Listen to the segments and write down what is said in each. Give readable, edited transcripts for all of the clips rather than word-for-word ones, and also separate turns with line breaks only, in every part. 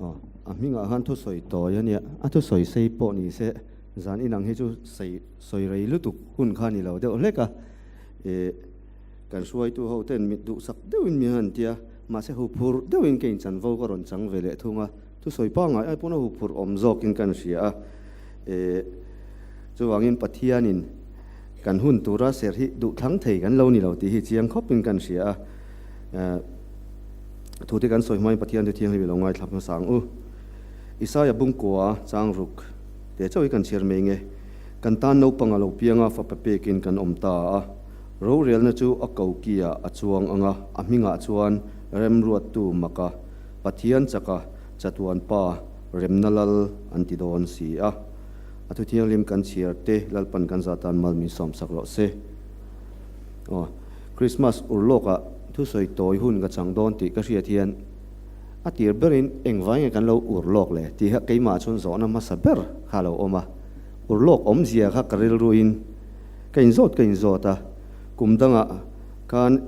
Aw, a hmingah khan thusawi tawi a nia, a thusawi sei pawh ni se, zan inang hi chu sei sawi rei lutuk hun kha ni lo deuh hlek a, eh kan hruaitu ho ten mit duhsak deuhin mi han tia, mahse huphurh deuhin ka inchanvo ka rawn chang ve leh thung a, thusawi pangngai ai pawn a huphurh awm zawkin kan hria a, eh chuvangin Pathianin kan hun tura ser hi duhthlang thei kan lo ni lo tih hi chiang khawpin kan hria a, eh. Thute kan sawi hmain Pathian chu thianghlim i lo ngaithla hmasa ang u. Isaia bungkua chang ruk te chauh hi kan chhiar mai nge. Kan tan naupang a lo piang a, fapa pekin kan awm ta a. Rorelna chu a kokiah a chuang ang a, a hmingah chuan Remruattu Maka, Pathian chaka Chatuan Pa, Remna Lal an ti dawn si a. A thu thianghlim kan chhiar te Lalpan kan zah tan mal min sawmsak rawh se. Aw. Christmas urlawkah thusawi tawi hun ka chang dawn tih ka hriat hian a tir berin engvai nge kan lo urlawk le tih kha keimah chuan zawhna hmasa ber kha a lo awm a. Urlawk awmzia kha ka rilruin ka inzawt ka inzawt a, kum dangah khan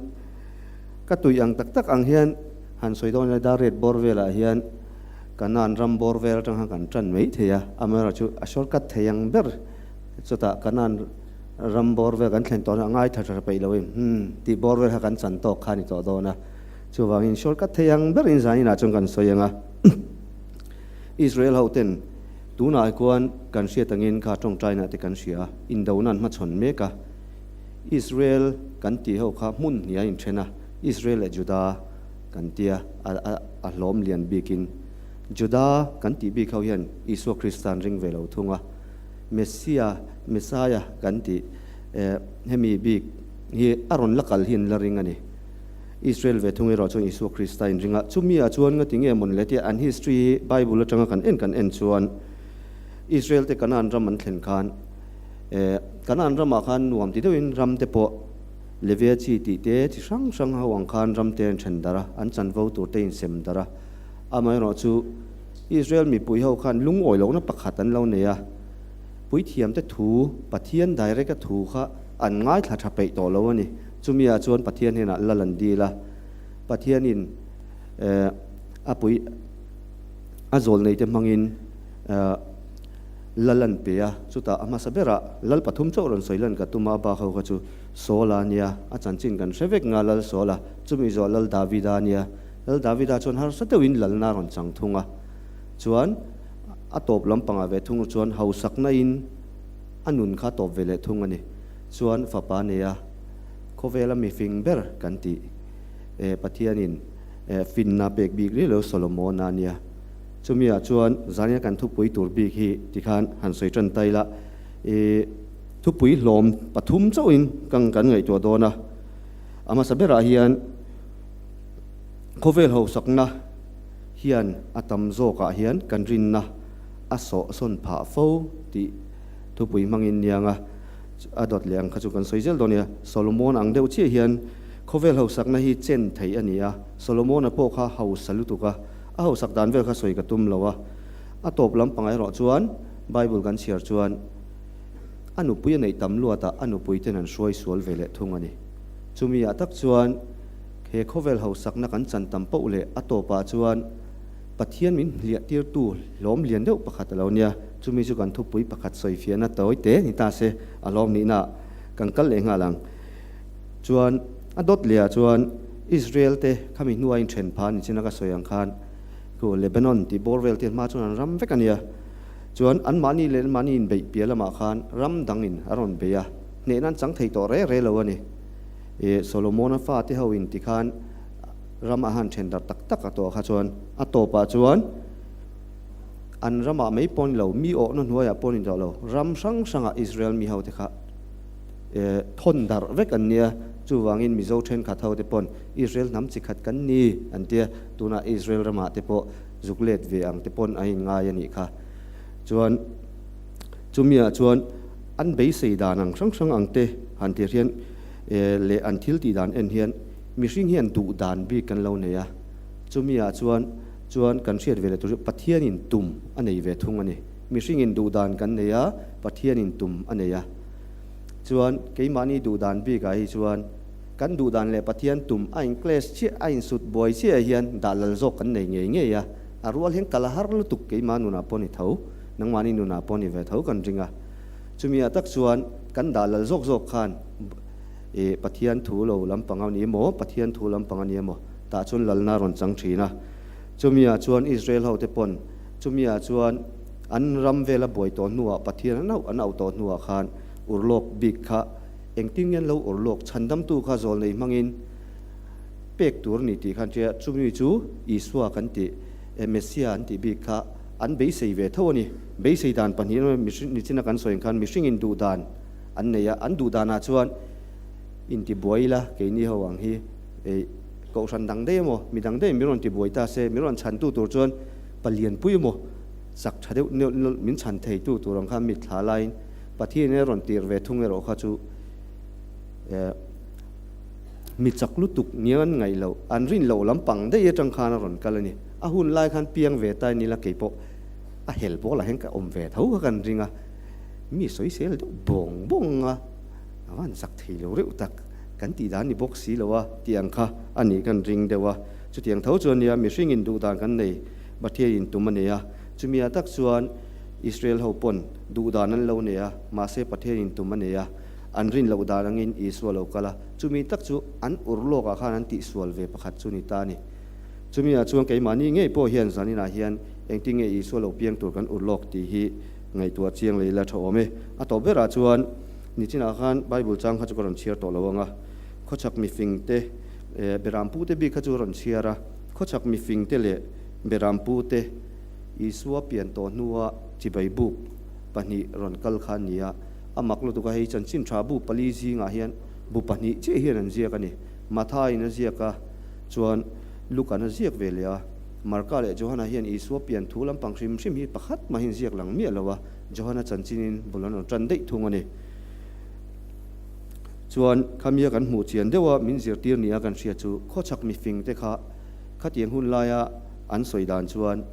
ka tui ang tak tak ang hian han sawi dawn ila dar ret bawr velah hian Kanan ram bawr vel atang khan kan tan mai thei a, amaherawhchu a shortcut thei ang ber chutah Kanan Ram bawr vel kan thlen tawhna a ngai tha tha peih loin hmm tih bawr vel kha kan chan tawk kha a ni tawh dawn a. Chuvangin shortcut thei ang berin zaninah chuan kan sawi ang a. Israel ho ten tunah khuan kan hriat angin kha tawngtaina te kan hria a, indona an hmachhawn mek a. Israel kan tih ho kha hmun hnih a inthen a, Israel leh Juda kan tia a a hlawm lian bikin Juda kan tih bik ho hian Isua Krista an ring ve lo thung a. Messia, Messiah, kan tih hemi bik hi a rawn la kal hi an la ring a ni. Israel ve thung erawh chuan Isua Krista in ring a, chumi ah chuan nga tinge mawn le tia an history hi Bible atanga kan en kan en chuan Israel te Canaan ram an thlen khan Canaan ramah khan nuam ti deuhin ram te pawh Levia chi tih te chi hrang hrang ho ang khan ram te an then darh a, an chanvo tur te in sem darh a, amaherawh chu Israel mipui ho khan lungawi lohna pakhat an lo nei a, puithiamte thu, Pathian direct-a thu kha an ngaithla tha peih tawh lo a ni. Chumi ah chuan Pathian hnenah lal an dil a, Pathianin a pui a zawl neite hmangin lal an pe a, chutah a hmasa berah lal pathum chauh rawn sawi lan ka tum a, a bak ho kha chu Saul-a a nia, a chanchin kan hre vek nga lal Saul-a, chumi zawh lal Davida a nia. Lal Davida chuan harsa deuhin lalna a rawn chang thung a, chuan a tawp lampangah ve thung chuan hausakna-in a nun kha tawp ve leh thung a ni. Chuan fapa nei a, khawvela mi fing ber kan tih eh Pathianin eh finna pek bik riau lo Solomona a nia. Chumiah chuan zania kan thupui tur bik hi tikhan han sawi tan ta ila, eh thupui hlawm pathum chauhin kan kan ngaihtuah dawn a, a hmasa berah hian, Khawvel hausakna hian a tam zawkah hian kan rinna a sawhsawn phah fo tih thupui hmangin niang a, a dawt leh ang kha chu kan sawi zel dawn nia. Solomon ang deuh chiah hian khawvel hausakna hi chen theih a ni a, Solomon-a pawh kha hausa lutuk a, a hausak dan vel kha sawi ka tum lo a, a tawp lampang erawh chuan Bible kan chhiar chuan a nupui a neih tam luatah a nupui ten an hruai sual ve leh thung a ni. Chumi ah tak chuan He khawvel hausakna kan chan tam poh leh a tawpah chuan Pathian min hliah tirtu hlawm lian deuh pakhat a lo nia. Chumi chu kan thupui pakhat sawifiahna tawi te ni ta se a hlawm nihna kan kal leh nghal ang. Chuan a dawt lehah chuan Israel te khami hnua inthen pha ni chin a ka sawi ang khan khu Lebanon tih bawr vel te hma chuan an ram vek a nia. Chuan anmahni leh anmahni inbeih piah lamah khan ram dangin a rawn bei a, hnehna an chang thei tawh reh reh lo a ni. I Solomona fate ho in tikhan ram a han then darh tak tak a tawh kha chuan a tawpah chuan an ramah mai pawh ni lo, mi awhna hnuaiah pawh ni tawh lo, ram hrang hrangah Israel mi ho te kha thawn darh vek an nia. Chuvangin Mizo thenkhat ho te pawn Israel hnam chi khat kan ni an tia, tunah Israel ramah te pawh zuk let ve ang te pawn a inngai a nih kha. Chuan chumiah chuan An beisei dan ang hrang hrang ang te han tir hian leh an thil tih dan en hian mihring hian duh dan bik kan lo nei a, chumi ah chuan chuan kan hriat ve leh tur chu Pathianin tum a nei ve thung a ni. Mihringin duh dan kan nei a, Pathianin tum a nei a. Chuan keimahni duh dan bik ah hi chuan kan duh dan leh Pathian tum a in clash chiah, a insut buai chiah hian dah lal zawk kan nei ngei ngei a. A rual hian kal a har lutuk keimah nunah pawh ni tho, nangmahni nunah pawh ni ve tho kan ring a. Chumi ah tak chuan kan dah lal zawk zawk khan ih Pathian thu lo lampang a ni emaw, Pathian thu lampang a ni emaw tah chuan lalna a rawn chang thin a. Chumi ah chuan Israel ho te pawn chumi ah chuan an ram vela buai tawh hnuah Pathian an auh an auh tawh hnuah khan urlawk bik kha engtin nge an lo urlawk chhandamtu kha zawlnei hmangin pek tur a ni tih khan tia chumi chu Isua kan tih eh Messiah an tih bik kha an beisei ve tho a ni. Beisei dan pahnih emaw mihring nichina kan sawi ang khan mihringin duh dan an nei a, an duh danah chuan intibuai ila keini ho ang hi eh kohhran dang daih emaw mi dang daih min rawn tibuai ta se min rawn chhantu tur chuan palianpui emaw chak tha deuh neuh neuh min chhan theitu tur ang khan mitthla laiin Pathian a rawn tir ve thung erawh kha chu eh Mi chak lutuk nia an ngaih loh, an rin loh lampang daih atang khan a rawn kal a ni. A hun lai khan piang ve ta in ila kei pawh a hel bawk lah hian ka awm ve tho kha kan ring a, mi sawisel deuh bawng bawng a, a van zak thei lo reuh tak kan tih dan ni bawk si lo a tih ang kha a nih kan ring deuh a. Chutiang tho chuan nia mihring in duh dan kan nei, Pathian in tum a nei a, chumi ah tak chuan Israel ho pawn duh dan an lo nei a, mahse Pathian in tum a nei a. An rin loh dan angin Isua lo kal a, chumi tak chu an ur lawkah khan an tihsual ve pakhat chu ni ta a ni. Chumi ah chuan keimahni ngei pawh hian zaninah hian engtin nge Isua lo piang tur kan ur lawk tih hi ngaihtuah chiang leh ila tha awm e. A tawp berah chuan nichinah khan Bible chang kha chu ka rawn chhiar tawh lo ang a, khawchhak mifingte Berampu te bik kha chu rawn chhiar a, khawchhak mifingte leh Berampu te Isua pian tawh hnua chibai buk pahnih rawn kal kha a ni a. A mak lutuk a, hei chanchin tha bu pali zingah hian bu pahnih chiah hian an ziak a ni. Matthaiin a ziak a, chuan Luka'n a ziak ve leh a. Marka leh Johana hian Isua pian thu lampang hrim hrim hi pakhat mahin ziak lang miah lo a, Johana chanchinin bul an rawn tan daih thung a ni. Chuan khamia kan hmuh chian deuha min zirtir nia kan hriat chu khawchhak mifing te kha khatiang hun laia an sawi dan chuan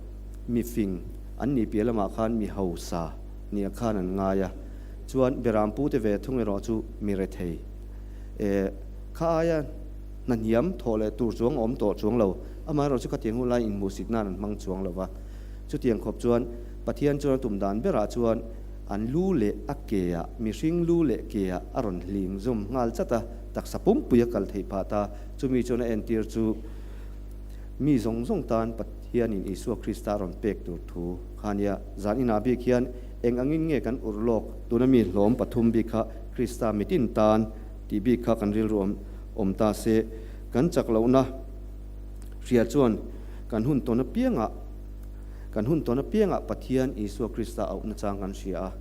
mifing an nih piah lamah khan mi hausa, nia khan an ngai a, chuan Beram pute ve thung erawh chu mi rethei. E, kha aia hna hniam thawh leh tur chuang a awm tawh chuang lo, amaherawh chu khatiang hun lai inhmuhsit nan an hmang chuang lo va. Chutiang khawp chuan Pathian chuan a tum dan berah chuan an lu leh a ke ah, mihring lu leh ke ah a rawn hling zawm nghal chat a, taksa pumpui a kal theih phah ta. Chumi chuan a entir chu mi zawng zawng tan Pathianin Isua Krista a rawn pek tur thu kha a nia. Zan inah bik hian eng angin nge kan ur lawk? Tuna mi hlawm pathum bik kha Krista mitin tan tih bik kha kan rilru awm awm ta se. Kan chak lohna hria chuan kan hun tawn apiangah kan hun tawn apiangah Pathian Isua Krista auhna chang kan hria a.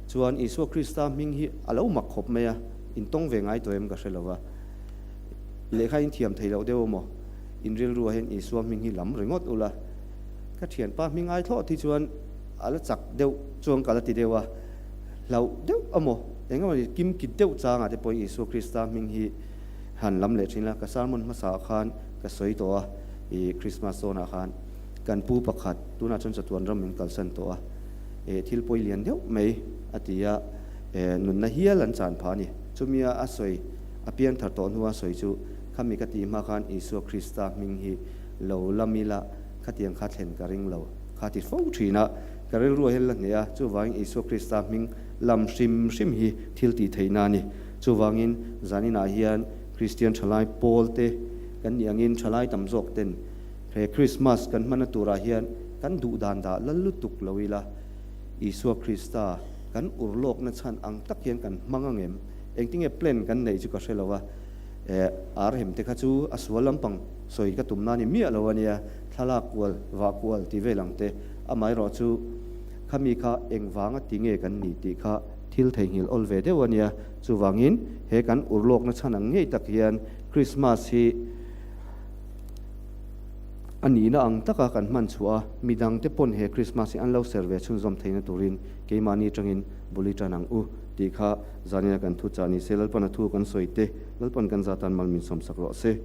Chuan Isua Krista hming hi a lo mak khawp mai a, intawng ve ngai tawh em ka hre lo va. Lehkha in thiam thei loh deuh maw? In rilruah hian Isua hming hi lam ringawt ula. Ka thianpa hming ai thlawh thi chuan a la chak deuh chuan ka la ti deuh a, hlauh deuh a maw? Eng emaw ni kim kit deuh changah te pawhin Isua Krista hming hi han lam leh thin la. Ka sermon hmasaah khan ka sawi tawh a, ih Christmas zawnah khan kan pu pakhat tunah chuan chatuan ram min kalsan tawh a, eh thil pawi lian deuh mai a ti a, eh nunna hial an chan phah a ni. Chumia a sawi a piang thar tawh hnua sawi chu khami ka tih hma khan Isua Krista hming hi lo lam ila khatiang kha thlen ka ring lo kha ti fo thin a, ka rilru hian la hneh a, chuvangin Isua Krista hming lam hrim hrim hi thil tih theihna a ni. Chuvangin zaninah hian Kristian thalai pawl te kan nih angin thalai tam zawk ten he Krismas kan hmanna turah hian kan duh dan dah lal lutuk lo ila, Isua Krista kan urlawkna chhan ang tak hian kan hmang angem? Engtinge plan kan neih chu ka hre lo a, eh arhem te kha chu a sual lampang sawi ka tum na ni miah lo a nia, thlalak kual, vah kual ti vel ang te, amaherawh chu khami kha engvanga ti nge kan ni tih kha thil theihnghilh awl ve deuh a nia, chuvangin he kan urlawkna chhan ang ngei tak hian Christmas hi a nihna ang taka kan hman chhuah a, midang te pawn he Christmas hi an lo ser ve chhunzawm theihna turin keimahni atangin bul i tan ang u tih kha zanina kan thu chah ni se, Lalpan a thu kan sawi te, Lalpan kan zatan mal min sawmsak rawh se.